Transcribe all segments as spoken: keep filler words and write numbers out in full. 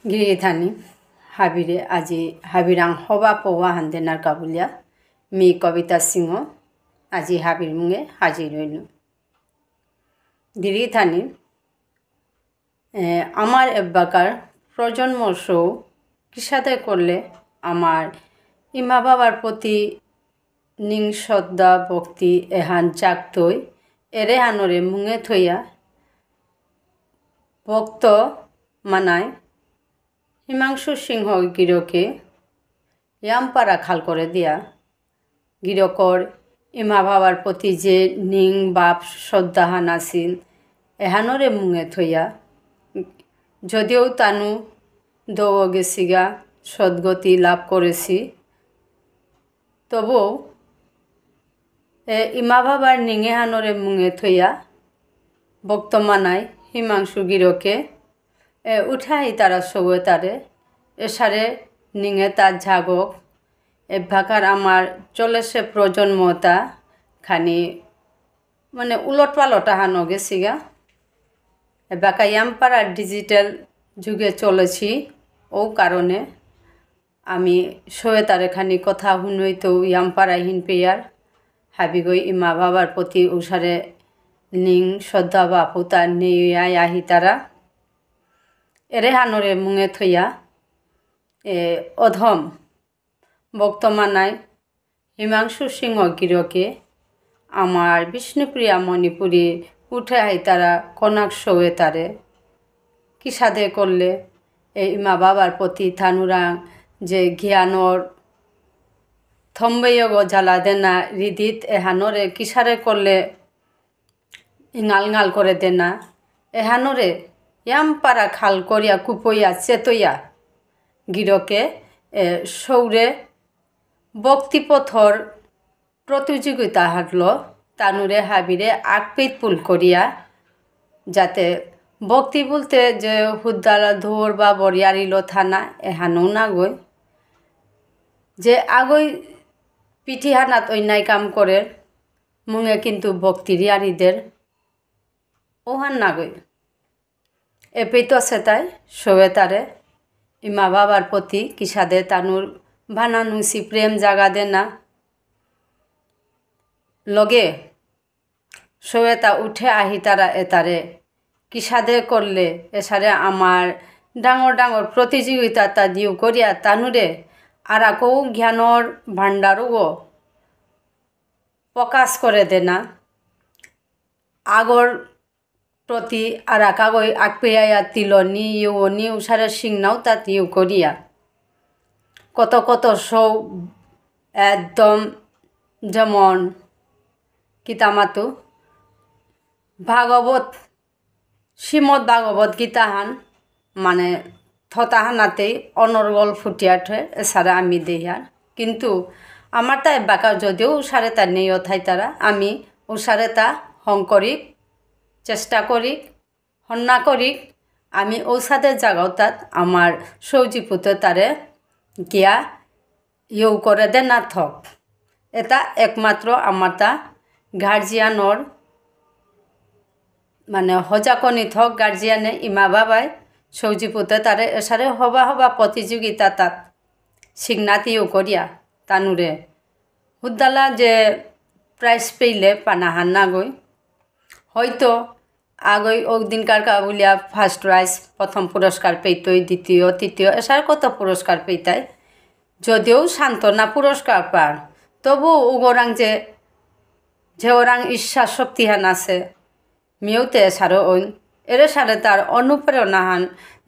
গিরি গিথানি, হাবিরে আজি হাবিরাং হবা পৌয়া হান দেনার কা বুলিয়া, মি কবিতা সিংহ, আজি হাবির মুঙে হাজির হইলু। গিরি গিথানি, এ, আমার এব্বাকার প্রজন্ম সৌ কিসাদে করলে আমার ইমা বাবার প্রতি নিং শ্রদ্ধা ভক্তি এহান জাগতই, এরে হানরে মুঙে থইয়া ভক্ত মানায় হিমাংশু সিংহ গিরকে ইয়ামপারা খাল করে দিয়া গিরকর ইমা বাবার প্রতি যে নিং বাপ শ্রদ্ধাহান আছিল, এহানরে মুঙে থইয়া, যদিও তানু দৌ গেছিগা, সদ্গতি লাভ করেছি, তবু এ ইমা বাবার নিঙেহানরে মুঙে থইয়া ভক্ত মানাই হিমাংশু গিরকে এ উঠাই তারা সৌয়ে তারে এসারে নিঙে তা জাগক। এবাকার আমার চলেছে প্রজন্মতা খানি মানে উলট পালট আহানো গেছিগা। এবাকা ইয়ামপারা ডিজিটাল যুগে চলেছি, ও কারণে আমি সৌয়ে তারে খানি কথা হুনই তো ইয়ামপারা হিন পেয়ার। হাবিগই ইমা বাবার প্রতি উসারে নিং শ্রদ্ধা বাপুতা নেই আহি তারা। এরে হানরে মুঙে থইয়া, এ, অধম ভক্ত মানাই হিমাংশু সিংহ গিরকে আমার বিষ্ণুপ্রিয়া মণিপুরী উঠে আইতারা কনাক সৌয়ে তারে। কিসাদে করলে এই ইমা বাবার প্রতি তানুরাং যে জ্ঞানর থম্বৈয়গ জ্বালা দেনা হৃদিত এহানরে কিসারে করলে ইঙাল ইঙাল করে দেনা। এহানরে ইয়ামপারা খাল করিয়া কুপইয়া চেতইয়া গিরকে, এ, সৌরে ভক্তিপথর প্রতিযোগিতা হারলো তানুরে হাবিরে আকপিত পুল করিয়া, যাতে ভক্তি বলতে যে হুদ্দালা ধোর বা বরিয়ারিলো থানা এহানও না গই, যে আগই পিঠিহানাত অন্যায় কাম করে, মুঙে কিন্তু ভক্তির ইয়ারিদের ওহান নাগই। এপেইতো আছে তাই, সৌয়ে তারে, ইমা বাবার প্রতি কিসাদে তানুর ভানা নুসি প্রেম জাগা দেনা। লগে, সৌয়ে তা উঠে আহি তারা এতারে, কিসাদে করলে, এসারে আমার ডাঙর ডাঙর প্রতিযোগিতা তা দিউ করিয়া তানুরে, আর আকো জ্ঞানর ভাণ্ডারও প্রকাশ করে দেনা। আগর প্রতি আর আকাগই আকপেয়া তিলনি, ইউনি, উসারে সিংনাও তাত ইউ করিয়া। কত কত সৌ একদম যেমন কিতামাতু ভাগবত, শ্রীমদ ভাগবত গীতাহান মানে থতাহানাতেই অনর্গল ফুটিয়া থে, এসারে আমি দেহিয়ার। কিন্তু আমার তাই বাকা যদিও উসারে তা নেই থাইতারা, আমি উসারে তা হং করিক, চেষ্টা করিক, হন্না করিক, আমি ঔসাদে জাগাও তাত আমার সৌজি পুতে তারে গিয়া ইউ করে দে না থক। এটা একমাত্র আমার তা গার্জিয়ানর মানে হজাকনি থক গার্জিয়ানে ইমা বাবাই সৌজি পুতে তারে এসারে হবা হবা প্রতিযোগিতা তাত সিংনাতি ইউ করিয়া তানুরে। হুদ্দালা যে প্রাইজ পেইলে পানাহান নাগই। হয়তো আগই ও দিনকার কা বুলিয়া ফার্স্ট প্রাইজ, প্রথম পুরস্কার পেইতই, দ্বিতীয়, তৃতীয়, এসার কত পুরস্কার পেইতাই। যদিও সান্ত্বনা পুরস্কার পার, তবু উগরাং যে, যে ওরাং ইচ্ছা শক্তিহান আছে, মিউতে সারো ওইন, এরে সারে তার অনুপ্রেরণাহান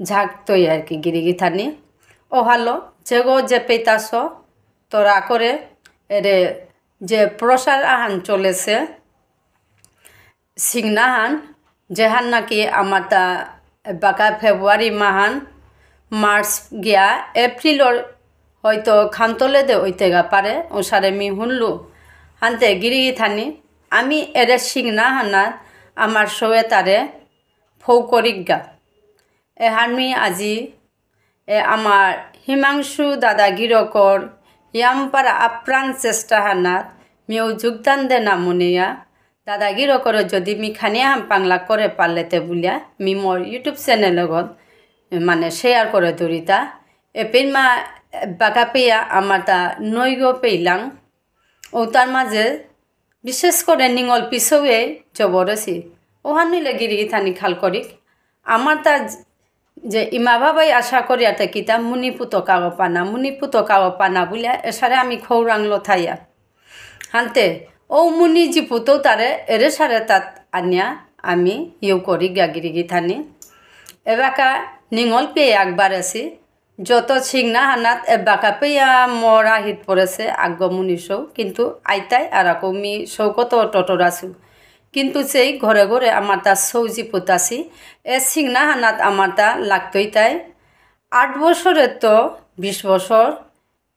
জাগতই আর কি গিরিগিথানি। ও হালো, যেগো যে পেইতাস, তোরা করে, এরে যে প্রসার আহান চলেছে, সিংনাহান, যেহান নাকি আমার তা বাকা ফেব্রুয়ারি মাহান, মার্চ গিয়া, এপ্রিলর হয়তো খান্তলে দে ওইতেগা পারে, ওসারে মি হুনলু। হানতে গিরিগিথানি, আমি এরে সিংনাহানা আমার সৌয়ে তারে ফৌ করিকগা। এহান মি আজি এ আমার হিমাংশু দাদা গিরকর ইয়ামপারা আপ্রাণ চেষ্টা হানাত মিও যোগদান দেনা মনেয়া। দাদা গিরকর যদি মি খানিয়া হাম পাংলা করে পারলেতে বুলিয়া মি মোর YouTube channel গত মানে share করে দৌড়িতা। এপিন মা বাকা পেয়া আমার তা নৈগ পেইলাং। ও তার মাঝে বিশেষ করে নিঙল পিছুয়ে জবরসি। ওহান নিলে গিরি গিথানি খাল করিক। আমার তা যে ইমা বাবাই আশা করিয়া তে কিতা মুনি পুতো কাগো পানা, মুনি পুতো কাগো পানা বুলিয়া এসারে আমি খৌরাং লথাইয়া। হানতে, ও মুনি জি পুতো তারে এরে সারে তাত আনিয়া আমি ইউ করি গাগিরি গিথানি। এবাকা নিঙল পেয়ে একবার আসি, যত সিংনা হানাত এবাকা পেয়া মরা হিত পড়েছে আগ মুনি সৌ, কিন্তু আইতাই আর আকো মি সৌকত টটরাসু। কিন্তু সেই ঘরে ঘরে আমার তা সৌজি পুতাসি, এ সিংনা হানাত আমার তা লাগতই তাই। আট বছরের তো বিশ বছর,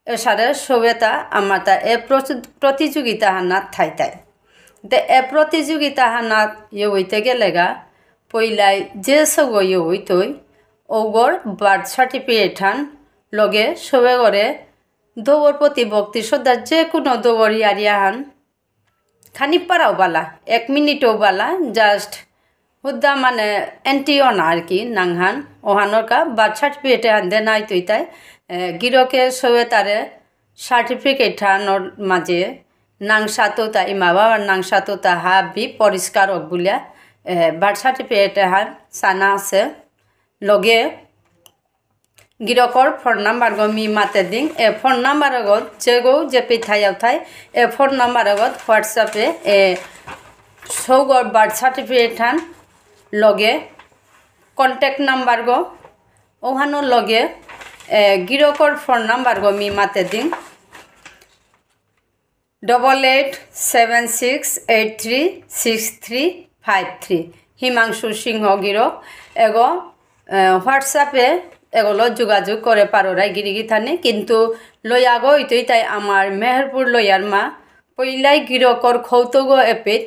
এসারে সৌয়েতা আমাতা এ প্রতি-, প্রতিযোগিতা হানাত থাইতাই। তে এ প্রতিযোগিতা হানাত ইয়ে হইতে গেলেগা, পইলাই যে সৌগ ইয়ে হইতই, ওগর birth certificate হান লগে সৌয়ে করে দৌর প্রতি ভক্তি শ্রদ্ধা যে কোনো দৌর ইয়ারিয়া হান খানি পারাও বালা, এক মিনিটও বালা, just হুদ্দা মানে entry অনা আর কি, নাংহান, ওহানর কা birth certificate হান দে নাই তুই তাই, এ, গিরকে সৌয়ে তারে certificate হানর মাঝে নাং সাতো তা, ইমা বাবার নাং সাতো তা হাবি পরিষ্কার হোক বুলিয়া, এ, birth certificate হান সানা আছে, লগে গিরকর phone number গো মি মাতে দিং। এ phone number গো যেগো যে পিঠাই আউথাই, এ phone number গো WhatsApp এ, এ সৌগর birth certificate হান লগে contact number গো, ওহানো লগে, এ, গিরকর phone number গো মি মাতে দিং। Double eight seven six eight three six three five three। Himanshu সিংহ গিরক এগো, এ, WhatsApp এ এগোলো যোগাযোগ করে পারো রাই গিরি গিথানি, কিন্তু লয়াগো ইতই তাই আমার মেহেরপুর লয়ার মা পইলাই গিরকর খৌতগো এপিত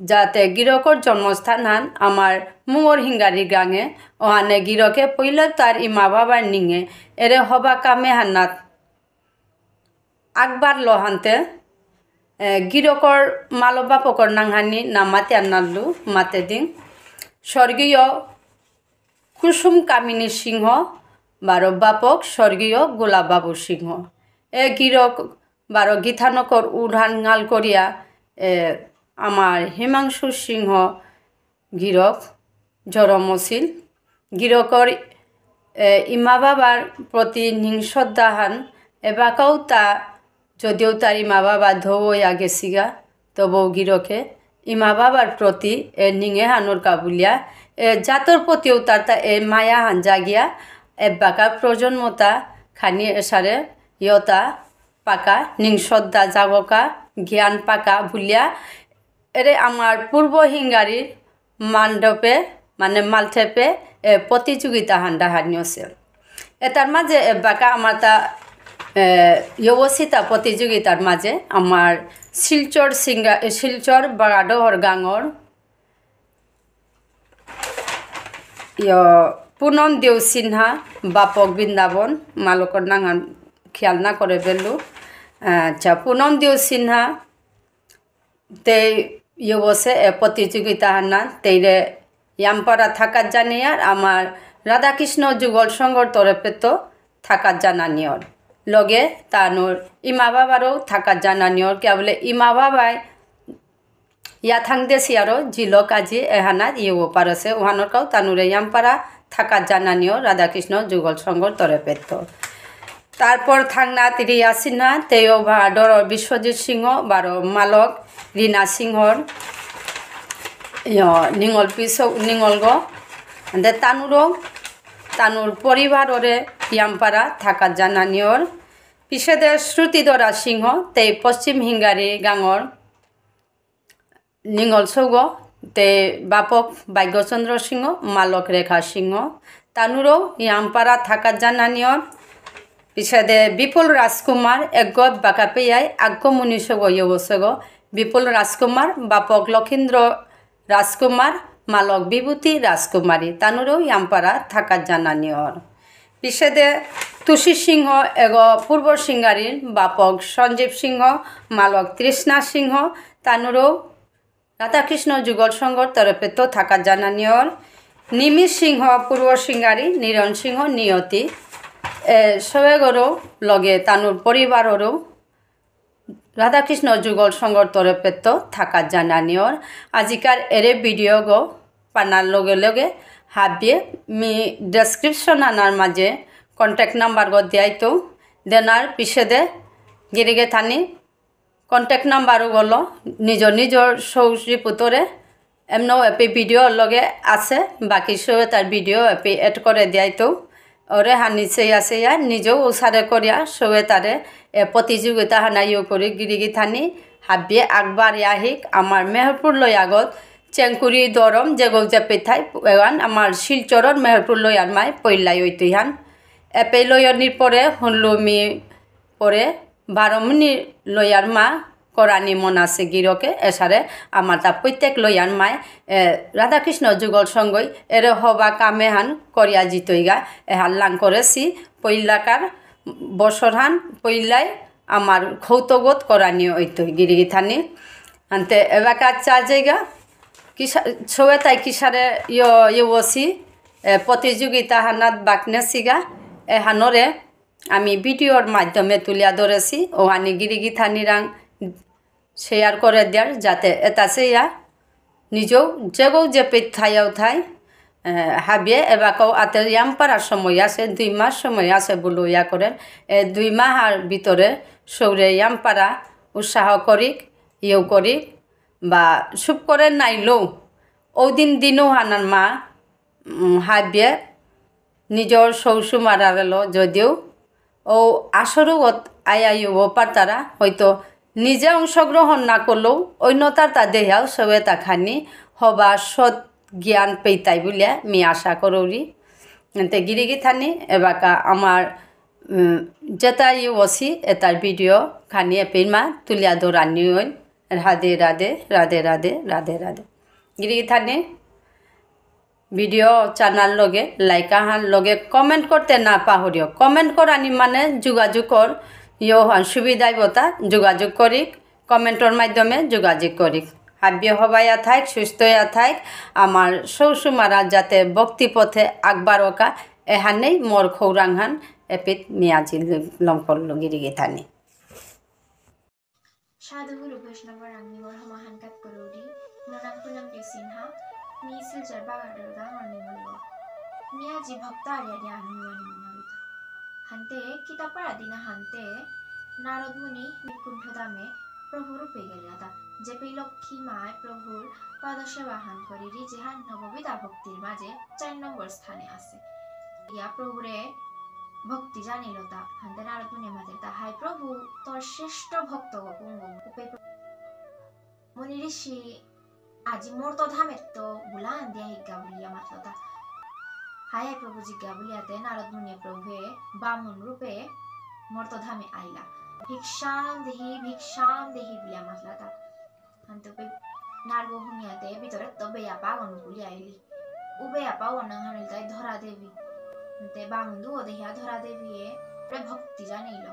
যাতে গিরকর জন্মস্থান হান আমার মুঙর হিঙ্গারি গাঙে, ওহানে গিরকে পইলা তার ইমা বাবার নিঙে এরে হবা কামে হানাত আকবার লহান্তে, এ, গিরকর মালক বাপকর নাংহানি না মাতে আনাল্লু মাতে দিং। স্বর্গীয় কুসুম কামিনী সিংহ, বারো বাপক স্বর্গীয় গোলাপবাবু সিংহ। এ গিরক বারো গীতানকর উড়ান ঙাল করিয়া, এ, আমার হিমাংশু সিংহ গিরক জরম অসিল। গিরকর, এ, ইমা বাবার প্রতি নিংশ্রদ্ধাহান এবাকাও তা, যদিও তার ইমা বাবা ধৌ অয়া গেসিগা, তবুও গিরকে ইমা বাবার প্রতি এ নিঙেহানর কাবুলিয়া, এ জাতর প্রতিও তার তা এ মায়াহান জাগিয়া, এবাকা প্রজন্মতা খানি এসারে ইয়তা পাকা, নিংশ্রদ্ধা জাগকা, জ্ঞান পাকা বুলিয়া, এরে আমার পূর্ব হিঙ্গারির মান্ডপে, মানে মালঠেপে, এ, প্রতিযোগিতা হান্ডা হানি আছে। এটার মাঝে এবাকা আমার তা, এ, ইয়বসিতা প্রতিযোগিতার মাঝে আমার শিলচর সিঙ্গা-, এ, শিলচর বাগাডোহর গাঙর ইয় পুনম দেও সিনহা, বাপক বৃন্দাবন, মালকর নাঙহান খেয়াল না করে বেলু। আচ্ছা, পুনম দেও সিনহা, তেই ইয়বসে এ প্রতিযোগিতা হানা, তেইরে ইয়ামপারা থাকাত জানিয়ার আমার রাধাকৃষ্ণ যুগল সংঘর তরফে তো থাকাত জানানিয়র। লগে তানুর ইমা বাবারও থাকাত জানানিয়র, কিয়া বুলে ইমা বাবাই ইয়াথাং দেসি আরো জিলক আজি এহানা ইয়েও পারসে, ওহানর কাউ তানুরে ইয়ামপারা থাকাত জানানিয়র রাধাকৃষ্ণ যুগল সংঘর তরফে তো। তারপর থাংনা তিরিয়া সিনহা, তেও বা ডর বিশ্বজিৎ সিংহ, বারো মালক, রীনা সিংহর, ইয়, নিঙল পিসো, নিঙলগ, দে তানুরো, তানুর পরিবাররে ইয়ামপারা থাকাত জানানিয়র। পিছেদে শ্রুতিধরা সিংহ, তেই পশ্চিম হিঙ্গারি গাঙর, নিঙল সৌগ, তে বাপক ভাগ্যচন্দ্র সিংহ, মালক রেখা সিংহ, তানুরো ইয়ামপারা থাকাত জানানিয়র। পিছেদে বিপুল রাজকুমার, এগত বাকাপেয়াই, আগ্য মুনি সৌগ, ইয়গ সৌগ, বিপুল রাজকুমার, বাপক লক্ষীন্দ্র রাজকুমার, মালক বিভূতি রাজকুমারী, তানুরো ইয়ামপারা থাকাত জানানিয়র। পিছেদে তুষি সিংহ, এগ পূর্ব সিঙ্গারির, বাপক সঞ্জীব সিংহ, মালক তৃষ্ণা সিংহ, তানুরো রাধাকৃষ্ণ যুগল সংঘর তরফে তো থাকাত জানানিয়র। নিমি সিংহ, পূর্ব সিঙ্গারি, নিরণ সিংহ, নিয়তি, এ, সবেগরও লগে তানুর পরিবাররও রাধাকৃষ্ণ যুগল সংঘর তরফেত্ত থাকাত জানানিওর। আজিকার এরে video গো পানার লগে লগে হাবিয়ে মি description আনার মাঝে contact number গো দিয়াইতো। দেনার পিছেদে গিরিগিথানি contact number গলো নিজ নিজর সৌসি পুতরে এমনও এপি video লগে আছে, বাকি সৌয়ে তার video এপি add করে দিয়াইতো। ওরে হানি চেয়া চেয়া নিজেও উসারে করিয়া সৌয়ে তারে এ প্রতিযোগিতা হানা ইয়ে করি গিরিগিথানি হাবিয়ে আকবার ইয়াহিক আমার মেহেরপুর লয়াগত চেংকুরি দরম যেগো যে পিঠাই এওয়ান আমার শিলচরর মেহেরপুর লয়ার মাই পইলাই ওইতুই হান। এপে লয়নির পরে হুনলুমি পরে বারো মিনিট লয়ার মা করানি মন আছে গিরকে এসারে আমার তা প্রত্যেক লয়ার মায়, এ, রাধাকৃষ্ণ যুগল সঙ্গই এরে হবা কামে হান করিয়া জিতইগা এহার লাং করেছি পইলাকার বছর হান পইলাই আমার খৌতগত করানি ওইতই গিরিগিথানি। আনতে এবাকা চা জায়গা কিসা-, সৌয়ে তাই কিসারে ইয়, ইয়সি, এ, প্রতিযোগিতা হানাত বাকনেছিগা এহানরে আমি videoর মাধ্যমে তুলিয়া ধরেছি। ওহানি গিরিগিথানিরাং share করে দেয়ার যাতে এটা চেয়া নিজেও যেগো যে পেট থাইয়াও থাই, এ, হাবিয়ে এবাকাও আতে ইয়াম পারা সময় আছে, দুই মাস সময় আছে বুলু ইয়া করেন। এ দুই মাহার ভিতরে সৌরে ইয়াম পারা উৎসাহ করিক, ইয়েও করিক, বা সুপ করে নাইলেও ও দিন দিনও হানার মা, উম, হাবিয়ে নিজর সৌসু মারারেলো যদিও ও আসরগত আয়া ইউব পারতারা হয়তো নিজে অংশগ্রহণ না করলেও অন্যতার তা দেহাও সবে তা খানি হবা সৎ জ্ঞান পেইতাই বুলিয়া মি আশা করৌরি। এতে গিরিগিথানি এবাকা আমার, উম, যেটা ইউ অসি এটার video খানি এপিমা তুলিয়া দৌড়ানি হইন। রাধে রাধে, রাধে রাধে, রাধে রাধে। গিরিগিথানি video channel লগে like আহান লগে comment করতে না পাহরিও। Comment করানি মানে যোগাযোগ কর, ইয়ো হান সুবিধাই বতা যোগাযোগ করি, commentর মাধ্যমে যোগাযোগ করি। হাবিয়ে হবাইয়া থাইক, সুস্থ ইয়া থাইক, আমার সৌসুমারা যাতে ভক্তি পথে আগবারকা, এহানেই মোর খৌরাংহান এপিত মিয়াজি লম্পল গিরিগিথানি। সাধু গুরু বৈষ্ণবরাং নিঙর হমাহান কাত করৌরি, মোর নাঙ পুনম দেব সিনহা, মি শিলচর বাগাডোর গাঙর নিঙল। মি আজি ভক্ত আরিয়া দিয়া নিঙর নিঙল। হান্তে কিতা পারা দিনা হান্তে নারদ মুনি নিকুণ্ঠ ধামে প্রভু রূপে গেলাতা। যেপেই লক্ষ্মী মায় প্রভুর পাদ সেবা হান করিরি যেহান নববিধা ভক্তির মাঝে চার নম্বর স্থানে আছে। ইয়া প্রভুরে ভক্তি জানিলতা। হান্তে নারদ মুনি মাতেরতা, হায় প্রভু, তোর শ্রেষ্ঠ ভক্ত গো কুঙগ? উপে প্র-, মুনি ঋষি, আজি মর্ত ধামেত্ত বুলান দিয়া হিগা বুলিয়া মাতলতা। হায় হায় প্রভু জিগা বুলিয়াতে নারদ মুনি প্রভুয়ে বামন রূপে মর্ত ধামে আইলা। ভিক্ষাম দেহি, ভিক্ষাম দেহি বুলিয়া মাতলাতা। হান্তে উপে নারগ হুনিয়াতে ভিতরেত্ত বেয়াপা আগন বুলিয়া আইলি। উবে আপা অনাং হানিল তাই ধরা দেবী। তে বামুন দুগো দেহিয়া ধরা দেবীয়ে প্রে ভক্তি জানিল।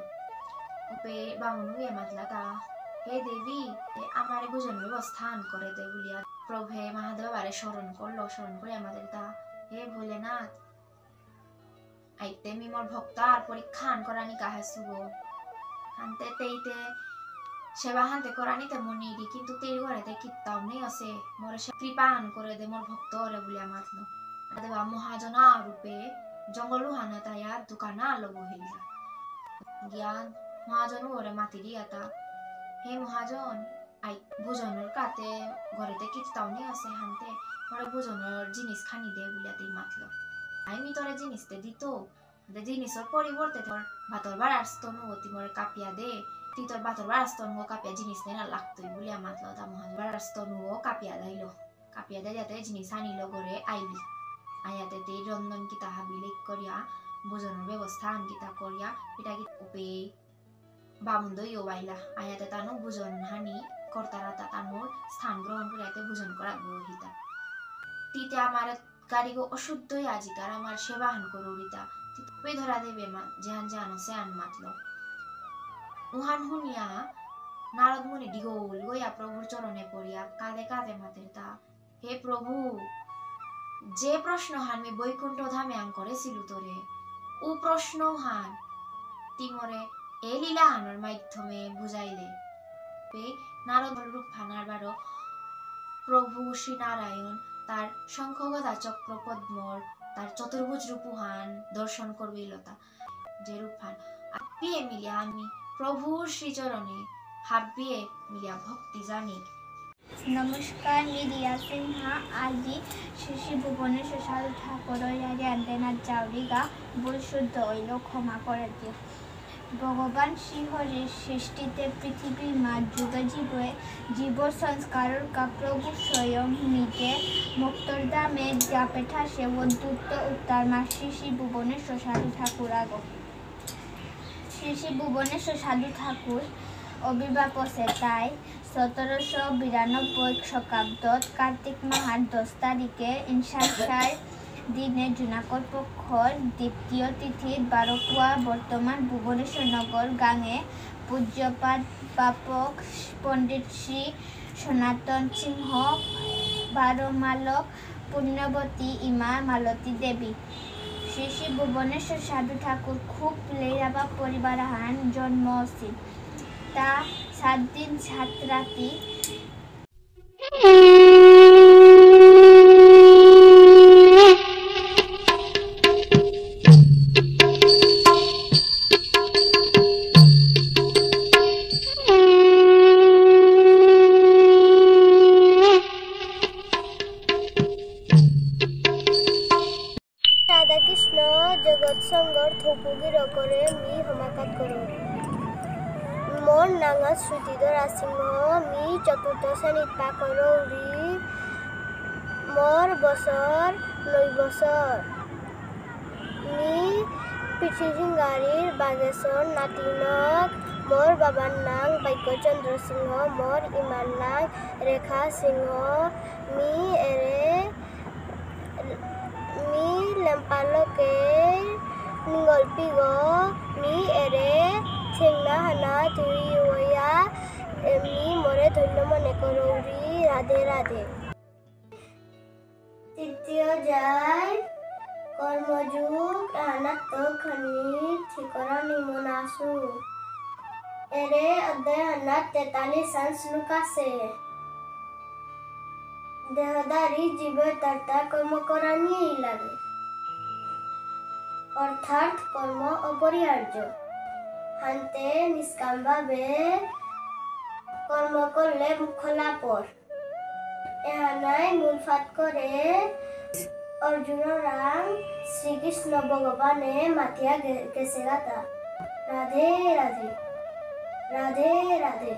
উপে বামুন উয়ে মাতলাতা, হে দেবী, তে আমারে ভোজন ব্যবস্থান করে দে বুলিয়া প্রভে মহাদেব বারে স্মরণ করলো, স্মরণ করিয়া মাতলাতা, হে ভোলেনাথ, আইতে মি মোর ভক্তার পরীক্ষান করানি কাহাসুগো। হান্তে তেইতে সেবা হান্তে করানিতে মনিরি, কিন্তু তেইর ঘরেতে কিত্তাও নেই আছে। মোরে সে কৃপান করে দে মোর ভক্তরে বুলিয়া মাতলো। দেবা মহাজনা রূপে জঙ্গল উহানাত আয়া দোকানা লব হইলা। গিয়া মহাজন ওরে মাতিরিয়াতা, হে মহাজন, আই, ভোজনর কাতে ঘরেতে কিত্তাও নেই আছে হান্তে, মোরে ভোজনর জিনিস খানি দে বুলিয়া তেই মাতলো। আই মি তোরে জিনিস তে দিতো, দে জিনিসর পরিবর্তে তোর ভাতর বারার স্তনুও তি মোরে কাপিয়া দে, তি তোর ভাতর বারার স্তনুও কাপিয়া জিনিস নেনা লাগতই বুলিয়া মাতলো তা মহাজন। বারার স্তনুও কাপিয়া দাইলো, কাপিয়া দে যাতে জিনিস আনিলো ঘরে আইলি। আয়াতে তেই রন্ধন কিতা হাবি লেক করিয়া, ভোজনর ব্যবস্থা আন কিতা করিয়া, পিঠা কি উপে বামুন দইও বাইলা, আয়াতে তানু ভোজন হানি করতারা তা তানুর স্থান গ্রহণ করিয়াতে ভোজন করা গ্রহিতা। তিতে আমার কারিগো অশুদ্ধ আজিকার আমার সেবা হান করুরিতা। তিতে ধরা দেবে মা, যেহান জানো সে আন মাতলো। উহান হুনিয়া নারদ মুনি ডিগোল গইয়া প্রভুর চরণে পড়িয়া কাঁদে কাঁদে মাতেরতা, হে প্রভু, যে প্রশ্নহান মি বৈকুণ্ঠ ধামে আঙ করেসিলু তোরে, উ প্রশ্নহান তি মোরে এ লীলাহানর মাধ্যমে বুঝাইলে। পে নারদ রূপহান আরবারো প্রভু শ্রী নারায়ণ তার শঙ্খগদা চক্র পদ্মর তার চতুর্ভুজ রূপহান দর্শন করবে লতা। যে রূপহান হাবিয়ে মিলিয়া আমি প্রভুর শ্রীচরণে হাবিয়ে মিলিয়া ভক্তি জানি। নমস্কার, মি রিয়া সিনহা। আজি শ্রী শ্রী ভুবনেশ্বর সাধু ঠাকুরর ইয়ারি আন্দেনা জাউরিগা, ভুল শুদ্ধ হইল ক্ষমা করে দিও। ভগবান শ্রীহরির সৃষ্টিতে পৃথিবীর মা যুগে যুগে জীব সংস্কারর কা প্রভু স্বয়ং নিজে মুক্তর ধামে যা পেঠাসে ও দূত উত্তর মা শ্রী শ্রী ভুবনেশ্বর সাধু ঠাকুর আগ। শ্রী শ্রী ভুবনেশ্বর সাধু ঠাকুর আবির্ভাব অসে তাই সতেরোশো বিরানব্বই শকাব্দত কার্তিক মাহার দশ তারিখে ইনসানসার দিনে জুনাকর পক্ষর দ্বিতীয় তিথিত বারোপুয়া বর্তমান ভুবনেশ্বর নগর গাঙে পূজ্যপাদ বাপক পণ্ডিত শ্রী সনাতন সিংহ বারো মালক পুণ্যবতী ইমা মালতী দেবী। শ্রী শ্রী ভুবনেশ্বর সাধু ঠাকুর খুব লেইরাবা পরিবার আহান জন্ম অসিল। তা সাত দিন সাত রাতি। রাধাকৃষ্ণ জগৎ সংঘর থুপুগির করে মি হমাকাত করুরি। মোর নাঙ শ্রুতিধরা সিংহ, মি চতুর্থ শ্রেণীত পা করুরি। মোর বছর নয় বছর। মি পিঠি সিঙ্গারির বাগেশ্বর নাতিনক। মোর বাবার নাঙ ভাগ্যচন্দ্র সিংহ, মোর ইমার নাঙ রেখা সিংহ। মি এরে মি লেম্পালকে নিঙলপিগ, মি এরে চেংনা হানা তুই ওয়া, এ, মি মোরে ধন্য মনে করৌরি। রাধে রাধে। তৃতীয় অধ্যায়, কর্মযোগ, এহানাত্ত খানি ঠিকরা নিমন আসু। এরে অধ্যায় হানাত তেতাল্লিশ আন শ্লোক আছে। দেহধারী জীবে তার তার কর্ম করানি লাগে, অর্থাৎ কর্ম অপরিহার্য। হান্তে নিষ্কামভাবে কর্ম করলে মোক্ষ লাভ অর। এহানাই মূল ফাত করে অর্জুনরাং শ্রীকৃষ্ণ ভগবানে মাতিয়া গে-, গেসেগাতা। রাধে রাধে। রাধে রাধে।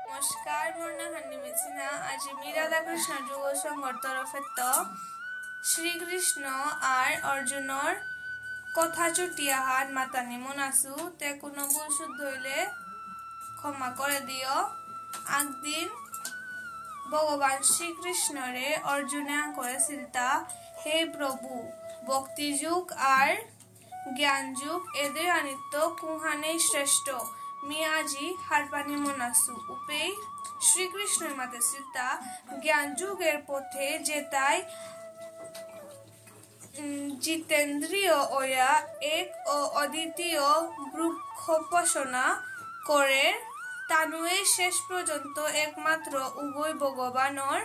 নমস্কার, মোর নাঙ হান্নি মিসিনা। আজি মি রাধাকৃষ্ণ যুব সংঘর তরফেত্ত শ্রীকৃষ্ণ আর অর্জুনর কথা চুটি আহান মাতানি মনাসু, তে কোনো ভুল শুদ্ধ হইলে ক্ষমা করে দিও। আগদিন ভগবান শ্রীকৃষ্ণরে অর্জুনে আঙ করেসিলতা, হে প্রভু, ভক্তিযোগ আর জ্ঞানযোগ এদে আনিত্ত কুহানেই শ্রেষ্ঠ? মি আজি হারপানি মনাসু। উপেই শ্রীকৃষ্ণই মাতেসিলতা, জ্ঞানযোগের পথে যেতাই, উম, জিতেন্দ্রিয় অয়া এক ও অদ্বিতীয় ব্রহ্মোপাসনা করের, তানুয়ে শেষ পর্যন্ত একমাত্র উভয় ভগবানর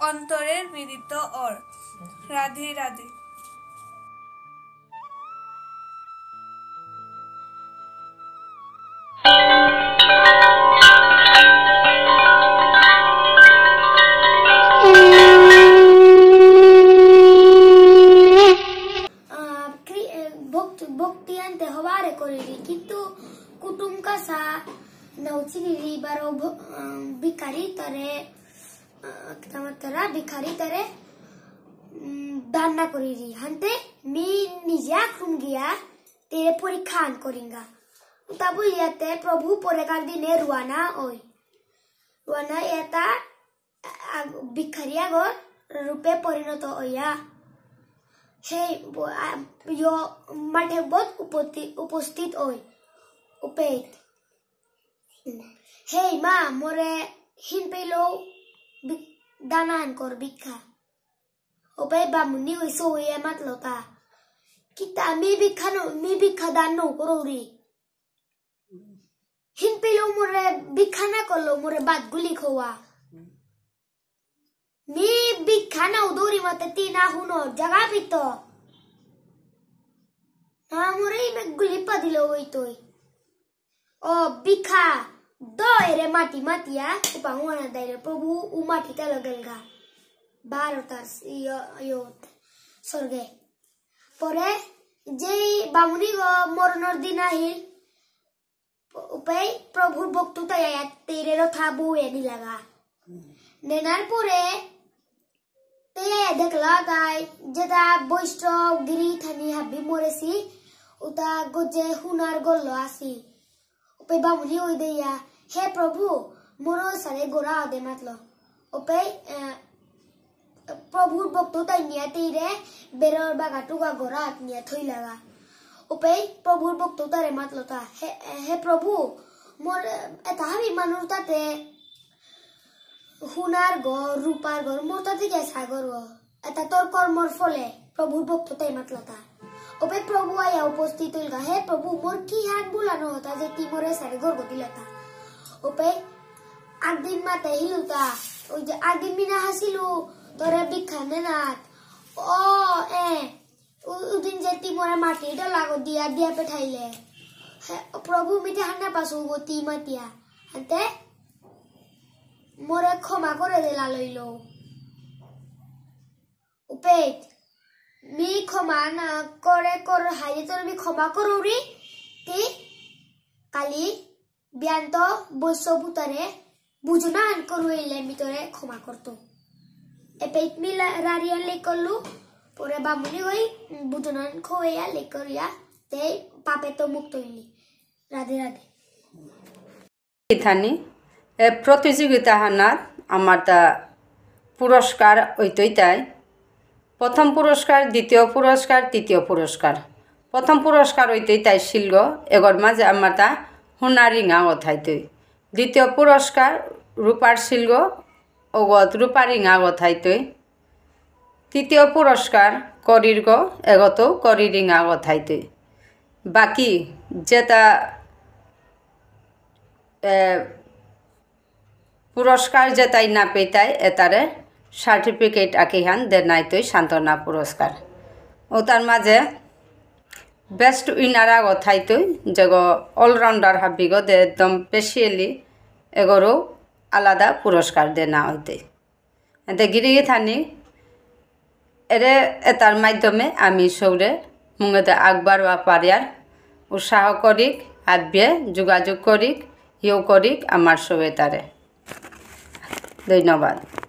অন্তরের মিলিত অর। রাধে রাধে। ভক্তি আনতে হবারে করিরি, কিন্তু কুটুম কাসা নাউচিনিরি বারো ভ-, আহ, ভিখারি তারে, আহ, কিতা মাতারা ভিখারি তারে, উম, দান না করিরি। হানতে মি নিজে আক্রম গিয়া তেরে পরীক্ষা আন করিঙ্গা। উতা বুলিয়াতে প্রভু পরেকার দিনে রুয়ানা ওই। রুয়ানা এটা আগ-, ভিখারি আগর রূপে পরিণত হইয়া সেই ব-, আ, ইয় মাঠে বত উপতি-, উপস্থিত হই। উপেত। "হেই মা, মোরে হিন পেলেও বি-, দানান কর ভিক্ষা।" ওপে বামুনি ওই সৌয়ে মাতলতা। "কিতা মি ভিক্ষা ন-, মি ভিক্ষা দান ন করৌরি। হিন পেলেও মোরে ভিক্ষা না করলো, মোরে বাদ গুলি খোয়া। মি ভিক্ষা না উদৌরি মাতে তি না হুনো, জাগা পিত। না মোরে ইমে গুলি পাদিল ওই তুই।" ও ভিক্ষা, দ এরে মাটি মাতিয়া, উপাঙ্গনা দাইরে প্রভু উ মাটিতে লগেলগা। বারোটার ইয়-, ইয়ত, স্বর্গে। পরে যেই বামুনি গো মরণর দিন আহিল, উপেই প্রভুর বক্তৃতা আয়া তেরে রথা বউ এনি লাগা। নেনার পরে তে দেখলা তাই যেতা বৈষ্ণব গিরি থানি হাবি মরেসি, উতা গজে হুনার গল্ল আসি। উপে বামুনি ওই দেয়া, "হে প্রভু, মোর সারে গোরা দে মাতল।" উপে, এ, প্রভুর বক্ততাই নিয়া তেইরে বেরর বাগাটুগা গোরা নিয়া থই লাগা। উপে প্রভুর বক্ততারে মাতলতা, "হে, হে প্রভু, মোর, এ, এতা হাবি মানুর তাতে হুনার ঘর, রূপার ঘর, মোর তাতে গেসা ঘর গো। এতা তোর কর্মর ফলে।" প্রভুর ভক্ত তাই মাতলতা। ওপে প্রভু আয়া উপস্থিত হইলগা, "হে প্রভু, মোর কি হান বুলানো হতা যে তি মোরে সারে ঘর গো দিলতা?" ওপে আগদিন মাতে হিলুতা, ওই যে আগদিন মিনা হাসিলু, তোরে ভিক্ষা নেনাত। ও, এ, উ-, উদিন যে তি মোরে মাটি ডলা গো দিয়া, দিয়া পেঠাইলে। হে, প্রভু মিতে হান্না পাসু গো তি মাতিয়া। হাতে মোরে ক্ষমা করে দিলা লইল। উপেত, মি ক্ষমা না করে কর হাইয়ে তোর মি ক্ষমা করুরি, তি কালি বিয়ান্ত বৈশ্য ভূতারে বুঝনা আন করুইলে মি তোরে ক্ষমা করতো। এপেত মি লা-, রারিয়া লেক করলু, পরে বামুনি ওই বুঝনা আন খোয়া লেক করিয়া, তে পাপে তো মুক্ত হইলি। রাধে রাধে। ইথানি, এ প্রতিযোগিতা হানাত আমার তা পুরস্কার ওইতই তাই। প্রথম পুরস্কার, দ্বিতীয় পুরস্কার, তৃতীয় পুরস্কার। প্রথম পুরস্কার ওইতই তাই শিলগ, এগর মাঝে আমার তা হুনা রিঙা গথাইতই। দ্বিতীয় পুরস্কার রূপার শিলগ, ওগত রূপা রিঙা গথাইতই। তৃতীয় পুরস্কার করির গো, এগত করি রিঙা গথাইতই। বাকি যেতা, এ, পুরস্কার যেতাই না পেতাই, এতারে certificate আকিহান দেনাইতই সান্ত্বনা পুরস্কার। ও তার মাঝে best winner আগ থাইতই, যেগো all-rounder হাবিগো দে একদম specially এগোরও আলাদা পুরস্কার দেনা হইতই। এতে গিরি গিথানি, এরে এতার মাধ্যমে আমি সৌরে মুঙেদে আগবাড়োয়া পারিয়ার উৎসাহ করিক, আবিয়ে যোগাযোগ করিক, ইয়েও করিক আমার সৌয়ে তারে। ধন্যবাদ।